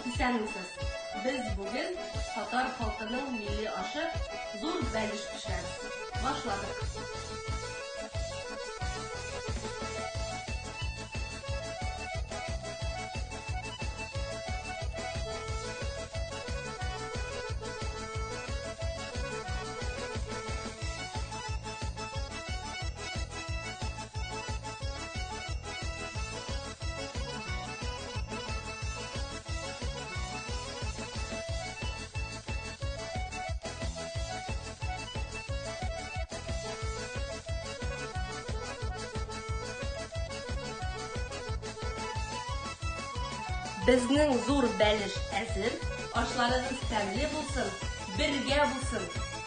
Исәнмесез! Без бүген татар халкының милли ашы зур бәлеш пешерәбез. Башладык! Безнең зур бәлеш әзер. Ашларыгыз тәмле булсын, бергә булсын!